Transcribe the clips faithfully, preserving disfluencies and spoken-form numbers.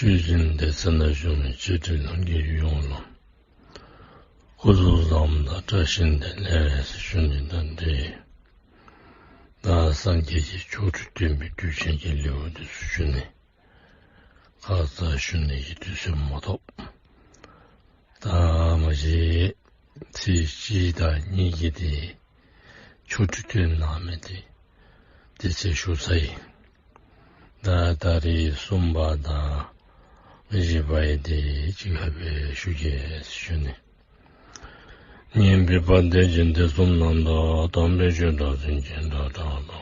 ཆོས་སྦྱིན་སྡེ་ཚན་ནང་བཞུགས་མི་ཆོས་ཁྲིད་ལྷན་རྒྱས་ཡོངས་ལུ་སྐུ་གཟུགས་བཟང་དང་བཀྲ་ཤིས་བདེ་ལེགས་ཟེར་ཞུ་ནི་དང་འབྲེལ། ད་སངས་རྒྱས་ཀྱིས་ཆོ་འཕྲུལ་སྟོན་པའི་དུས་ཆེན་གྱི་ལེའུ་འདི་ཚུ་ཞུ་ནི། ཁ་ཙ་ཞུ་ནི་གི་དུས་ཚོད་མ་ཐོབ། ད་མ་གཞི་ཚེས་གཅིག་དང་གཉིས་ཀྱི་དེ་ཆོ་འཕྲུལ་སྟོན་གནང་མི་དེ་དེ་ཚེ་ཞུ་ཚར་ཡི། ད་ད་རེས་གསུམ་པ་དང་བཞི་པ་ཡི་དེ་གཅིག་ཁར་སྦེ་ཞུ་གེ་ཞུ་ནི། སྙན་པའི་དཔལ་ལྡན་འཇིག་རྟེན་གསུམ་རྣམས་དང་། དམ་པའི་ཆོས་སྒྲ་སེང་ཆེན་སྒྲ་གྲགས་དང་།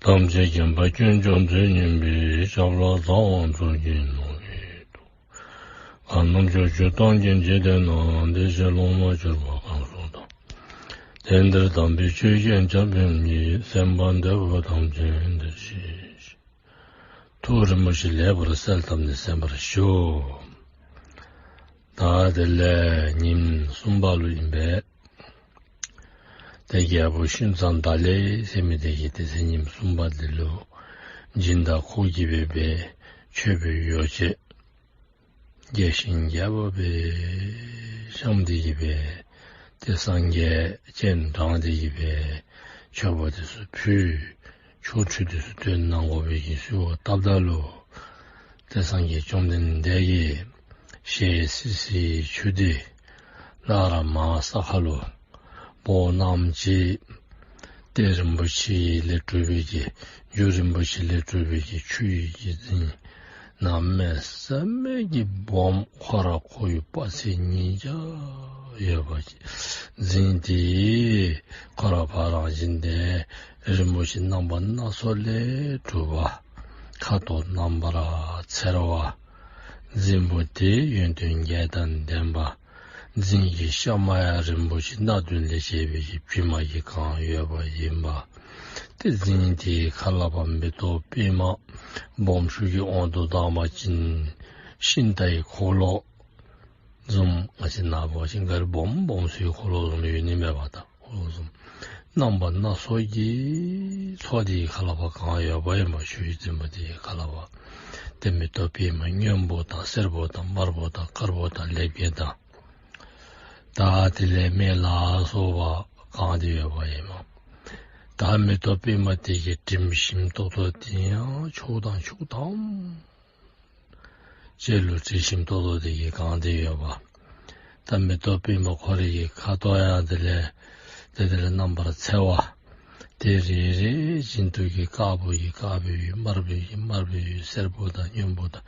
ཐམས་ཅད་མཁྱེན་པ་དཀོན་མཆོག་མཛོད་བརྙེས་པའི། ཞབས་ལ་ཚངས་དབང་གཙུག་གི་ནོར་བུས་གཏུགས། གང་རྣམས་ཕྱོགས་བཅུའི་སྟོང་གི་འཇིག་རྟེན་ན། བདེ་གཤེགས་སློབ་མར་གྱུར་པ་གང་སུ་དག། དེང་འདིར་དམ་པའི་ཆོས་ཀྱི་ཆར་འབེབས་ཀྱིས། གསན་པར་འདོད་པ་ཐམས་ཅད་འདིར་གཤེགས་ཤིག། ཐུགས་རིན་པོ་ཆེ་ལེགས་པར་གསལ་བཏབ་ནས་གསན་པར་ཞུ། ད་དེ་ལས་ཉིནམ་གསུམ་པ་ལུ་ཨིན་པས། ཏེ་རྒྱལ་པོ་ཤུན་ཙང་ད་ལེ་ཟེར་མི་དེ་གིས་ཏེ་ཚེ་ཉིནམ་གསུམ་པ་འདི་ལུ་སྦྱིན་བདག་ཁོ་གིས་སྦེ་སྦེ་མཆོད་པའི་ཡོ་བྱད་རྒྱས་ཤིང་རྒྱས་པ་སྦེ་བཤམས་ཏེ་གིས་སྦེ་ཏེ་སངས་རྒྱས་སྤྱན་དྲངས་ཏེ་གིས་སྦེ་མཆོད་པ་དེ་ཚུ་ཕུལ། ཆོ་འཕྲུལ་དེ་ཚུ་སྟོན་གནང་དགོ་པའི་གི་གསོལ་བ་བཏབ་ད་ལུ་ཏེ་སངས་རྒྱས་བཅོམ་ལྡན་འདས་ཀྱིས་ཞལ་བསིལ་བསིལ་ཆུ་དེ་སླར་མར་ས་ཁ་ལུ་བོ་ནམ་ཅིག་གཏེར་རིན་པོ་ཆེ་ལས་གྲུབ་པའི་གི་རྒྱུ་རིན་པོ་ཆེ་ལས་གྲུབ་པའི་གི་ཆུ་ཡི་གི་རྫིང་གནམ་མེད་ས་མེད་ཀྱི་སྦོམ་ཁོ་ར་ཁོ་ཡི་དཔག་ཚད་ཉིས་བརྒྱ་ཡོད་པ་ཅིག་རྫིང་དེ་ཁོ་ར་ཕར་རང་བཞིན་དེ་རིན་པོ་ཆེ་རྣམ་པ་སྣ་ཚོགས་ལས་གྲུབ་པ། ཁ་དོག་རྣམ་པར་འཚེར་བ། རྫིང་བུ་དེ་ཡོན་ཏན་བརྒྱད་དང་ལྡན་པ། རྫིང་གི་གཤམ་ཡང་རིན་པོ་ཆེ་སྣ་བདུན་ལས་བྱས་པའི་བྱེ་མ་གིས་གང་ཡོད་པ་ཡིན་པ། ཏེ་རྫིང་དེའི་ཁ་ལས་ཕར་མེ་ཏོག་པདྨ་སྦོམ་ཆུང་གི་དབང་དུ་བཏང་བ་ཅིན་ཤིང་རྟ་ཡི་འཁོར་ལོ་བཟུམ། ང་བཅས་ནཱ་འབད་བ་ཅིན་ག་རི་སྦོམ་སྦོམ་ཚུ་གི་འཁོར་ལོ་བཟུམ་ཡོད་ནི་མས་པ། ད་འཁོར་ལོ་བཟུམ་རྣམ་པ་སྣ་ཚོགས་ཀྱི་མཚོ་དེའི་ཁ་ལས་ཕར་གང་ཡོད་པ་ཡིན་པ། ཆུ་ཡི་རྫིང་བུ་དེའི་ཁ་ལས་ཕར་ཏེ་མེ་ཏོག་པདྨ་སྔོན་པོ་དང་སེར་པོ་དང་དམར་པོ་དང་དཀར་པོ་དང་ལེབ་རྒྱས་དང་ད་དེ་ལས་མེ་ལ་སོགས་པ་གང་སྟེ་ཡོད་པ་ཡིན་པ། ད་མེ་ཏོག་པདྨ་དེ་གི་དྲིམ་ཞིམ་ཏོག་ཏོ་དེ་ཡང་ཕྱོགས་དང་ཕྱོགས་དང་ཅིག་ལུ་དྲི་ཞིམ་ཏོག་ཏོ་དེ་གིས་གང་སྟེ་ཡོད་པ། ད་མེ་ཏོག་པདྨ་ཁོ་རའི་གི་ཁ་དོག་ཡང་དེ་ལས་ཏེ་དེ་ལས་རྣམ་པར་འཚེར་བ། དེ་རེ་རེ་བཞིན་དུ་གི་དཀར་པོ་གིས་དཀར་པོའི་ཡུལ། དམར་པོ་གིས་དམར་པོའི་ཡུལ། སེར་པོ་དང་སྔོན་པོ་དང་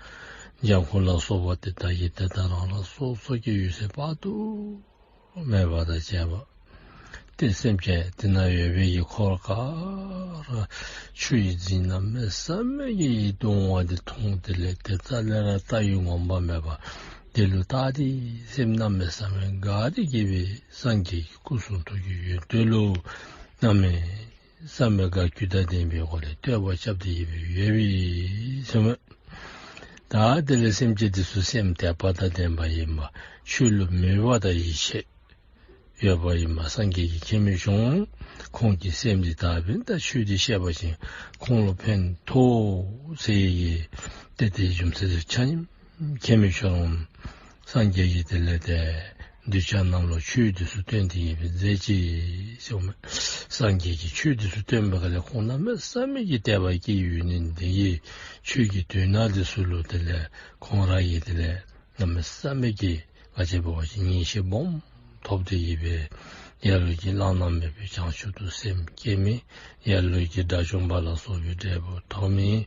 ལྗང་ཁུ་ལ་སོགས་པ་དེ་དག་གིས་དེ་དག་རང་རང་སོ་སོ་གི་ཡུལ་ས་དཔག་ཏུ་མེད་པ་དང་བཅས་པ། ཏེ་སེམས་ཅན་དེ་ན་ཡོད་པའི་གི་འཁོར་ག་ར་ཆུ་ཡི་རྫིང་གནམ་མེད་ས་མེད་ཀྱི་ཡིད་དུ་འོང་བ་དེ་མཐོང་། དེ་ལས་དེ་རྩ་ལས་ར་ལྟ་བའི་ངོ་མ་མེད་པ། དེ་ལུ་བལྟ་སྟེ་སེམས་གནམ་མེད་ས་མེད་དགའ་སྟེ་གིས་སྦེ་སངས་རྒྱས་ཀྱི་སྐུ་གསུང་ཐུགས་ཀྱི་ཡོན་ཏན་ལུ་གནམ་མེད་ས་མེད་དགའ་སྐྱིད་དང་ལྡན་པའི་སྒོ་ལས་བསྟོད་པ་རྐྱབ་སྟེ་གིས་སྦེ་ཡོད་པའི་ཟེར་མས། ད་དེ་ལས་སེམས་ཅན་དེ་ཚུ་སེམས་དད་པ་དང་ལྡན་པ་ཡིན་པ། ཆོས་ལུ་མོས་པ་དང་ཡིད་ཆེས་ཡོད་པ་ཡིན་པ་སངས་རྒྱས་ཀྱིས་མཁྱེན་མི་བྱུང་། ཁོང་གི་སེམས་འདི་ད་འབདན་ད་ཆོས་འདི་བཤད་པ་ཅིན་ཁོང་ལུ་ཕན་ཐོགས་ཟེར་གྱི་ཏེ་དེའི་རྒྱུ་མཚན་དེ་ཆ་མཉམ་མཁྱེན་མི་བྱུང་། སངས་རྒྱས་ཀྱིས་དེ་ལས་ཏེ་གདུལ་བྱ་རྣམས་ལུ་ཆོས་འདི་ཚུ་སྟོན་ཏེ་གིས་སྦེ་མཛད་ཅི་ཟེར་མས། སངས་རྒྱས་ཀྱིས་ཆོས་འདི་ཚུ་སྟོན་པའི་སྐབས་ལས་ཁོང་གནམ་མེད་ས་མེད་ཀྱི་དད་པ་སྐྱེས་ཡོད་ནི་འདི་གིས་ཆོས་ཀྱི་དོན་དག་འདི་ཚུ་ལུ་དེ་ལས་ཁོང་ར་གིས་དེ་ལས་གནམ་མེད་ས་མེད་ཀྱི་ང་བཅས་འབད་བ་ཅིན་ངེས་ཤེས་སྦོམ་ཐོབ་སྟེ་གིས་སྦེ་ལ་ལུ་གིས་བླ་ན་མེད་པའི་བྱང་ཆུབ་ཏུ་སེམས་བསྐྱེད་མི། ལ་ལུ་གིས་དགྲ་བཅོམ་པ་ལ་སོགས་པའི་འབྲས་བུ་ཐོབ་མི།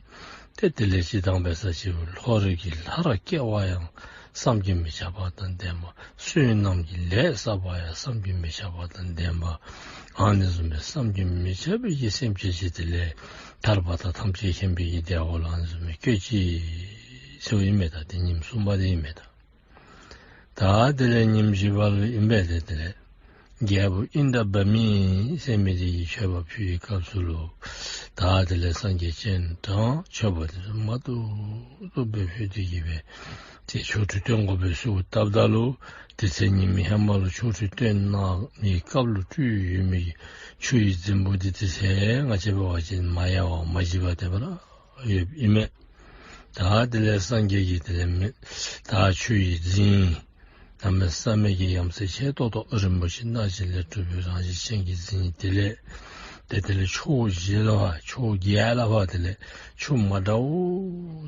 ཏེ་དེ་ལས་སྤྱིར་བཏང་འབད་ས་ཅིག་ལྷོ་རི་གི་ལྷ་རུ་སྐྱེ་བ་ཡང་བསམ་གྱིས་མི་ཁྱབ་པ་དང་ལྡན་པ། བསོད་ནམས་ཀྱི་ལས་བསགས་པ་ཡང་བསམ་གྱིས་མི་ཁྱབ་པ་དང་ལྡན་པ། ཨ་ནི་བཟུམ་སྦེ་བསམ་གྱིས་མི་ཁྱབ་པའི་གི་སེམས་ཅན་ཅིག་དེ་ལས་ཐར་པ་དང་ཐམས་ཅད་མཁྱེན་པའི་གི་བདེ་བ་ལུ་ཨ་ནི་བཟུམ་སྦེ་བཀོད་ཅི་ཟེརཝ་ཨིན་མས། ད་དེ་ཉིནམ་གསུམ་པ་དེ་ཨིན་མས། ད་ད་དེ་ལས་ཉིནམ་བཞི་པ་ལུ་ཨིན་པས། ཏེ་དེ་ལས་རྒྱལ་པོ་ཨིནྡྲ་བ་མི་ཟེར་མི་དེ་གིས་མཆོད་པ་ཕུལ་བའི་སྐབས་སུ་ལུ་ད་དེ་ལས་སངས་རྒྱས་སྤྱན་དྲངས། མཆོད་པ་དེ་ཚུ་མ་ཏོག་ཏོ་སྦེ་ཕུལ་ཏེ་གིས་སྦེ་ཏེ་ཆོ་འཕྲུལ་སྟོན་དགོ་པའི་གསོལཝ་བཏབ་ད་ལུ་དེ་ཚེ་ཉིནམ་ཧེ་མ་ལུ་ཆོ་འཕྲུལ་སྟོན་གནང་མི་སྐབས་ལུ་སྤྲུལ་ཡོད་མི་གི་ཆུ་ཡི་རྫིང་བུ་དེ་དེ་ཚེ་ང་བཅས་འབད་བ་ཅིན་མ་ཡལ་བར་མ་བརྗེད་པར་དེ་སྦེ་ར་ཡོདཔ་ཨིན་མས། ད་དེ་ལས་སངས་རྒྱས་ཀྱིས་དེ་ལས་མི་ད་ཆུ་ཡི་རྫིང་གནམ་མེད་ས་མེད་ཀྱི་ཡ་མཚན་ཆེ་ཏོག་ཏོ་རིན་པོ་ཆེ་སྣ་བཞི་ལས་གྲུབ་པའི་རང་བཞིན་ཅན་གྱི་རྫིང་དེ་ལས་ཏེ་དེ་ལས་ཕྱོགས་བཞི་ལ་ཕར་ཕྱོགས་བརྒྱད་ལ་ཕར་དེ་ལས་ཆུ་མ་འདྲཝ་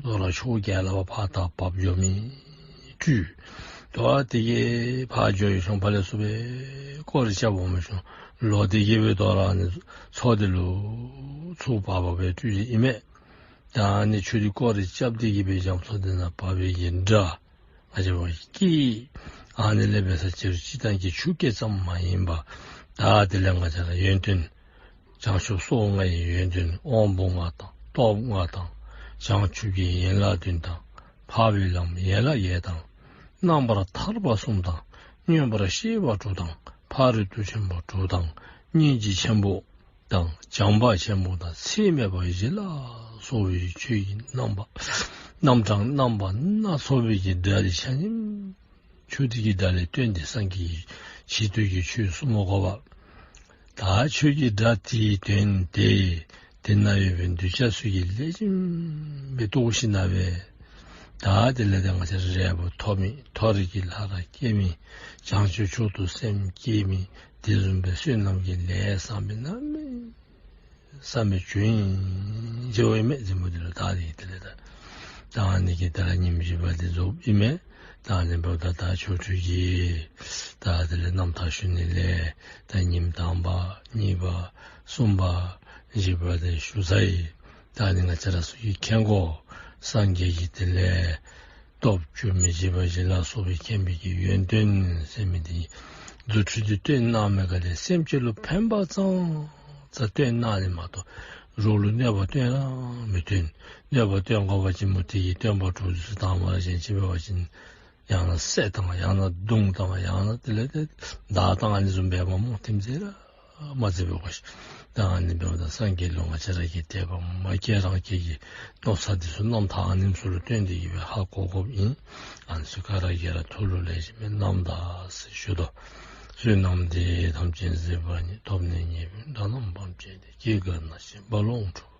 དོ་རུང་ཕྱོགས་བརྒྱད་ལ་ཕར་ཕར་ད་འབབ་འགྱོ་མི་སྤྲུལ་དོ་དེ་གིས་ཕར་འགྱོ་ཡི་ཤོང་ཕར་ལས་ཚུར་སྦེ་སྐོར་ར་རྐྱབ་འོང་མི་ཤོང་ལོག་སྟེ་གི་སྦེ་དོ་རུང་ཨ་ནི་མཚོ་དེ་ལུ་ཚུར་འབབ་འབབ་སྦེ་སྤྲུལ་ཡི་ཨིན་མས། ད་ཨ་ནི་ཆུ་དེ་སྐོར་ར་རྐྱབ་སྟེ་གི་སྦེ་རྒྱ་མཚོ་དེ་ནང་འབབ་པའི་གི་སྒྲ་ང་བཅས་པ་སྐད་ཨ་ནི་ལས་འབད་ས་ཅིག་རུང་སྤྱིར་བཏང་གི་ཆུ་སྐད་ཙམ་མ་ཡིན་པར་ད་དེ་ལས་ང་བཅས་ར་ཡོན་ཏན་བྱང་ཆུབ་སོ་ལྔ་ཡི་ཡོན་ཏན་དབང་པོ་ལྔ་དང་སྟོབས་ལྔ་དང་བྱང་ཆུབ་ཀྱི་ཡན་ལག་བདུན་དང་འཕགས་པའི་ལམ་ཡན་ལག་བརྒྱད་དང་རྣམ་པར་ཐར་པ་གསུམ་དང་མངོན་པར་ཤེས་པ་དྲུག་དང་ཕ་རོལ་ཏུ་ཕྱིན་པ་དྲུག་དང་སྙིང་རྗེ་ཆེན་པོ་དང་བྱམས་པ་ཆེན་པོ་དང་ཚད་མེད་པ་བཞི་ལ་སོགས་པའི་ཆོས་ཀྱི་རྣམ་པ་རྣམ་གྲངས་རྣམ་པ་སྣ་ཚོགས་པའི་གི་སྒྲ་དེ་ཆ་མཉམ་ཆུ་དེ་གི་སྒྲ་ལས་བཏོན་ཏེ་སངས་རྒྱས་ཀྱི་བྱིན་རླབས་ཀྱི་ཆོས་གསུང་མ་དགོ་པར་ད་ཆོས་ཀྱི་སྒྲ་དེའི་དོན་དེ་དེ་ན་ཡོད་པའི་གདུལ་བྱ་ཚུ་གིས་ལེགས་ཤོམ་སྦེ་རྟོགས་ཞིནམ་ལས་ད་དེ་ལས་ད་ང་བཅས་ར་རེ་བ་ཐོབ་མི་མཐོ་རིས་ཀྱི་ལྷ་རུ་སྐྱེ་མི་བྱང་ཆུབ་མཆོག་ཏུ་སེམས་བསྐྱེད་མི་དེ་བཟུམ་སྦེ་བསོད་ནམས་ཀྱི་ལས་བསགས་མི་གནམ་མེད་ས་མེད་བྱུང་ཡི་ཟེརཝ་ཨིན་མས། རྫིང་བུ་དེ་ལུ་ད་དེ་དེ་ལས་ད་ད་ཨ་ནི་གི་ད་ཉིནམ་བཞི་པ་དེ་རྫོགསཔ་ཨིན་མས། ད་ཨ་ནི་འབདཝ་ད་ད་ཆོ་འཕྲུལ་གྱི་ད་དེ་ལས་རྣམ་ཐར་ཞུ་ནི་ལས་ད་ཉིནམ་དང་པ་གཉིས་པ་གསུམ་པ་བཞི་པ་དེ་ཞུ་ཚར་ཡི། ད་ཨ་ནི་ང་བཅས་ར་ཚུ་གིས་མཁྱེན་དགོ། སངས་རྒྱས་ཀྱིས་དེ་ལས་སྟོབས་བཅུ་མི་འཇིགས་པ་བཞི་ལ་སོགས་པའི་མཁྱེན་པའི་གི་ཡོན་ཏན་ཟེར་མི་དེ་རྫུ་འཕྲུལ་དེ་སྟོན་གནང་མི་ག་ལས་སེམས་ཅན་ལུ་ཕན་པ་ཙང་ཙ་སྟོན་གནང་ནི་མ་གཏོགས་རོགས་ལུ་གནོད་པ་སྟོན་ར་མི་སྟོན། གནོད་པ་སྟོན་དགོ་པ་ཅིན་མུ་སྟེགས་ཀྱི་སྟོན་པ་དྲུག་ཚུ་དང་པ་ར་གཞན་ཅིག་འབད་བ་ཅིན་ཡང་ན་བསད་དང་ཡང་ན་བརྡུང་དང་ཡང་ན་དེ་ལས་ཏེ་བདའ་དང་ཨ་ནི་བཟུམ་འབད་བ་སྨོ། ཐིམ་ཚད་ར་མ་ཚད་པའི་གོ་ཤེས། ད་ཨ་ནི་འབདཝ་ད་སངས་རྒྱས་ལུ་ང་བཅས་ར་གིས་དད་པ་མ་སྐྱེས་རང་སྐྱེས་ཀྱི་མནོ་ས་དེ་ཚུ་རྣམ་ཐར་ཨ་ནེམ་ཚུ་ལུ་བརྟེན་ཏེ་གི་སྦེ་ཧ་གོ་དགོཔ་ཨིན། ཨ་ནི་ཚུ་ག་ར་གིས་ར་ཐུགས་ལུ་ལེགས་ཤོམ་སྦེ་རྣམ་དག་ཟེར་ཞུ་དོ། བསོད་ནམས་འདི་ཡིས་ཐམས་ཅད་གཟིགས་པ་ཉིད། ཐོབ་ནས་ཉེས་པའི་དགྲ་རྣམས་ཕམ་བྱས་ཏེ། སྐྱེ་རྒ་ན་འཆིའི་རྦ་ཀློང་འཁྲུགས།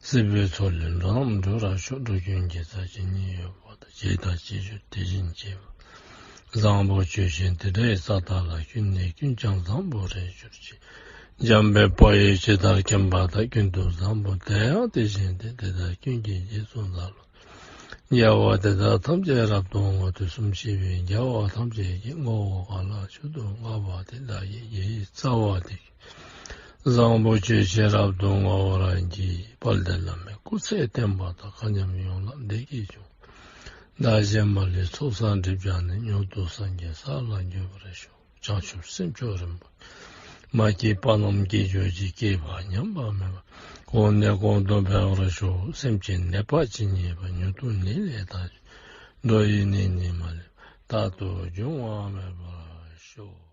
སྲིད་པའི་མཚོ་ལས་འགྲོ་རྣམས་སྒྲོལ་བར་ཤོག། འགྲོ་ཀུན་དགེ་རྩ་ཇི་སྙེད་ཡོད་པ་དང་། བྱས་དང་བྱེད་འགྱུར་དེ་བཞིན་བྱེད་པ། བཟང་པོ་ཇི་བཞིན་དེ་འདྲའི་ས་དག་ལ། ཀུན་ནས་ཀུན་ཀྱང་བཟང་པོར་རེག་གྱུར་ཅིག། འཇམ་དཔལ་དཔའ་བོས་ཇི་ལྟར་མཁྱེན་པ་དང་། ཀུན་ཏུ་བཟང་པོ་དེ་ཡང་དེ་བཞིན་ཏེ། དེ་དག་ཀུན་གྱི་རྗེས་སུ་བདག་སློབ་ཅིང་། རྒྱལ་བ་དེ་དག་ཐམས་ཅད་རབ་ཏུ་བསྔོ། དུས་གསུམ་གཤེགས་པའི་རྒྱལ་བ་ཐམས་ཅད་ཀྱིས། བསྔོ་བ་གང་ལ་མཆོག་ཏུ་བསྔགས་པ་དེས། བདག་གི་དགེ་བའི་རྩ་བ་དེ། བཟང་པོ་སྤྱོད་ཕྱིར་རབ་ཏུ་བསྔོ་བར་བགྱི། དཔལ་ལྡན་བླ་མའི་སྐུ་ཚེ་བརྟན་པ་དང་། མཁའ་མཉམ་ཡོངས་ལ་བདེ་སྐྱིད་འབྱུང་། བདག་གཞན་མ་ལུས་ཚོགས་བསགས་སྒྲིབ་སྦྱངས་ནས། མྱུར་དུ་སངས་རྒྱས་ས་ལ་འགོད་པར་ཤོག། བྱང་ཆུབ་སེམས་མཆོག་རིན་པོ་ཆེ། མ་སྐྱེས་པ་རྣམས་སྐྱེ་གྱུར་ཅིག། སྐྱེས་པ་ཉམས་པ་མེད་པར། གོང་ནས་གོང་དུ་འཕེལ་བར་ཤོག། སེམས་ཅན་ནད་པ་ཇི་སྙེད་པ། མྱུར་དུ་ནད་ལས་ཐར། འགྲོ་ཡི་ནད་ནི་མ་ལུས་པ། རྟག་ཏུ་འབྱུང་བ་མེད་པར་ཤོག།